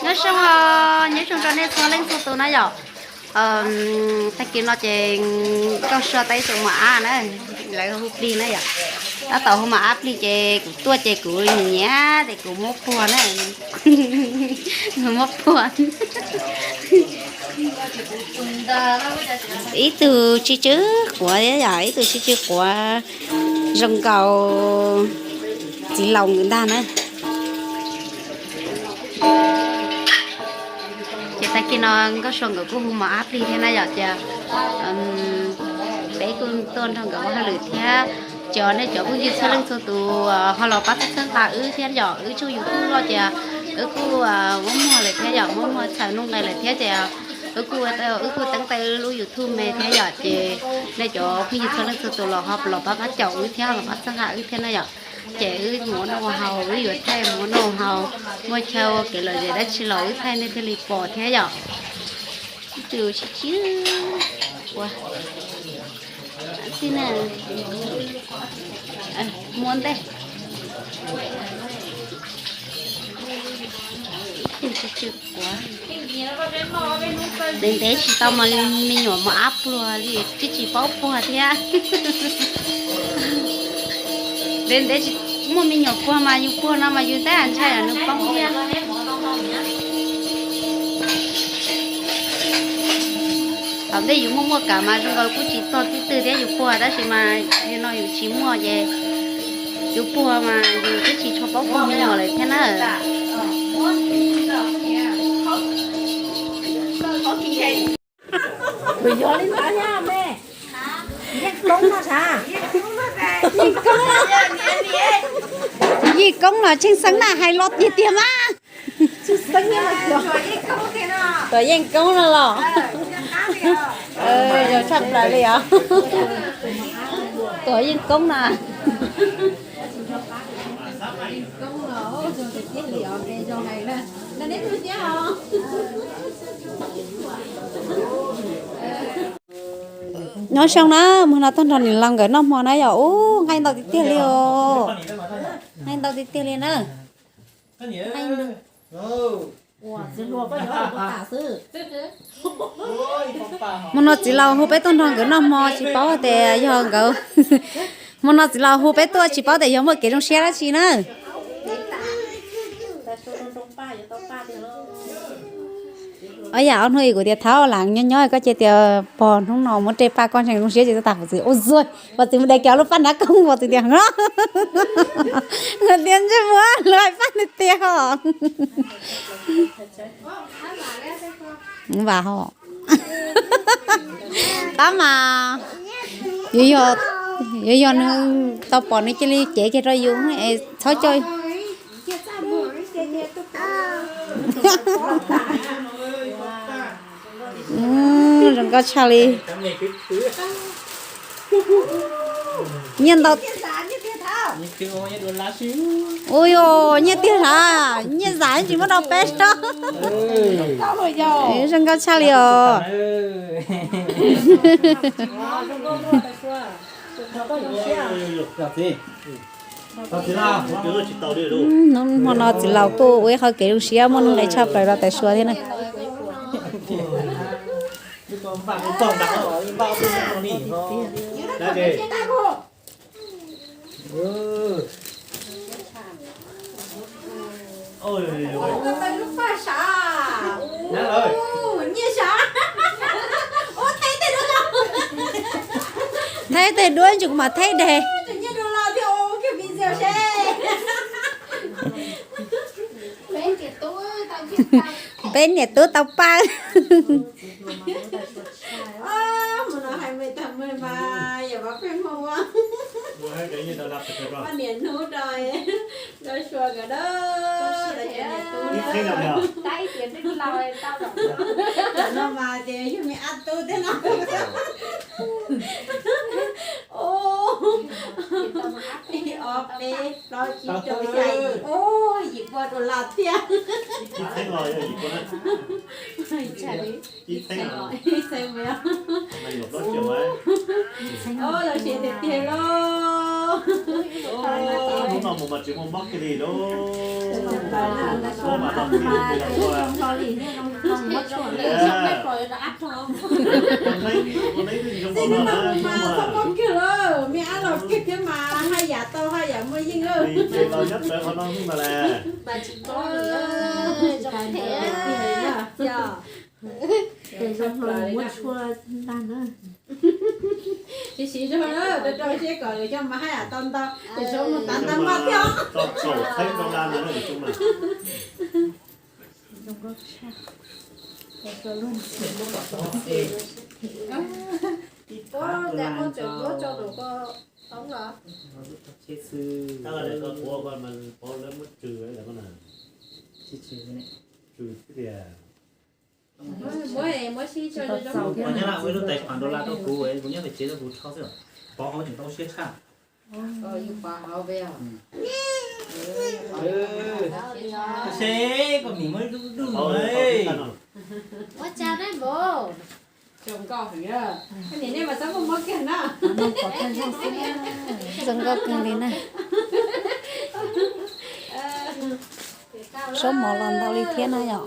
Nyob zoo os, nyob zoo rau nej txhua leej txhua tus na yom. Tag kis no ces Nkauj Sua tau ib tug mos ab na, lawv hu plig na yom. Tab tom hu mos ab plig ces kuv tuaj ces kuv nyiam nyiam ces kuv muab puag na. Muab puag. Ib tug tsw tsw quav thiab yom, ib tug tsw tsw quav zoo nkaus txiv laus nkawd ntag na. Ces tag kis no Nkauj Sua nkawd kuj hu mos ab plig thiab na yom, ces peb kuj tuaj nrog nkawd ua hauj lwm thiab. Ces nej cov phooj ywg txhua leej txhua tus ho los pab txhawb nqa wb thiab yom, wb tshooj YouTube loj ces wb kuj muab muag lawm thiab yom, muab muag txhaws nuj nqes lawm thiab ces wb kuj, wb kuj teeb tau lub YouTube me thiab yom, ces nej cov phooj ywg txhua leej txhua tus los ho los pab pab caum wb thiab los pab txhawb nqa wb thiab na yom. Ces wb mus ua noj ua haus, wb yuav thaij mus ua noj ua haus, muaj chaw ua kev lom zem dab tsi los wb thaij nej thiaj li pom thiab yom. Ib tug tsw tsw quav, xwb na, muab ntej. Ib tug tsw tsw quav. Ntev ntev tsis tau mas me nyuam mos ab pluag li twb tsis paub puag thiab. Ntev ntev tsis muaj me nyuam puag mas yus puag no mas yus tab ntshai yom nws poob thiab. Thaum ntej yus muaj muaj kam mas zoo nkaus kuj tsis txog tib twg thiab yus puag, tab sis mas yus no yus tsis muaj ces yus puag mas yus twb tsis tshua paub puag me nyuam lawm thiab na. Kuv yog li ntawd thiab me. Yeej Koob no sav? Yeej Koob, Yeej Koob los Tsheej Xeeb na, hais los tiag tiag mas. Tuam Yeej Koob no los. Zoo tshaj plaws li os. Tuam Yeej Koob na. Nyob zoo na, mus no tuaj nrog niam laus nkawd noj hmo na yom. Ub, nqaij ntau tiag tiag li os. Nqaij ntau tiag tiag li na. Hmo no txiv laus hu peb tuaj nrog nkawd noj hmo tsis paub tias yog nkawd. Hmo no txiv laus hu peb tuaj tsis paub tias yog muaj kev zoo siab dab tsi na. Ob yam ob hnub kuv tias thab lam nyob nyob koj cia tias pog hnub no muab reb paj koj ntseeg zoo siab ces tag pov txwv ua zuag pov txwv mus de kiag lub paj nrab koob pov txwv tias tias ntsej muag lawv hais paj tiag tiag os. Vam ho tab mas yuav yog nws tau pom nws cia li cev kiag rau yus es txhob coj. Zoo nkauj tshaj li. Nyiaj ntau. Ui yog nyiaj tiag las, nyiaj zam tsis muab rau peb sab. Zoo nkauj tshaj li os. Hnub hmo no txiv laus kuj ua ib qho kev zoo siab muaj nuj nqis tshaj plaws rau tais Sua thiab na. Thaij tej duab ntsis kuv mam thaij deg. Peb niam tub tau paj. Niam hnub rau Nkauj Sua nkawd na. Tam no mas ces yog me ab tub thiab no. Ob peb plaub tsib rau xya yim, yim pua dollar thiab. Los siav tiag tiag lauj. Hnub no mus mas tsis muaj mob kiag li lauj. Muab mas tau kiag li los ua. Ua neeb zoo nkaus no na, hnub no mas txhob mob kiag lauj, me ab los kiag thiab mas haj yam tau haj yam muaj yeej lauj. Ces los nyob rawv qhov no hnub no las. Tes zoo hlo muab tshuaj ntag na. Siv siv zog na, rau rau siab kom lwm xyoo mas haj yam tau ntau, lwm xyoo mus tav ntau mas thiab. Tau kaum txheeb rau da no lwm xyoo mas. Tab sis koj puab koj mas paub lawv muab tsw lawm koj na. Tsw xwb tiag. Kuv nyob laj ua ib lub tais phav dollar rau kuv, kuv nyob pem tsev rau kuv rho xwb, pov hauv tseem tau siab tshaj. Tab sis koj mim muab ib lub dub no. Ua cas ne npawg? Zoo nkauj heev, nej mas txhob muab muab kiag na. Zoo nkauj kawg li na. Zaub mov los ntau li thiab na yom.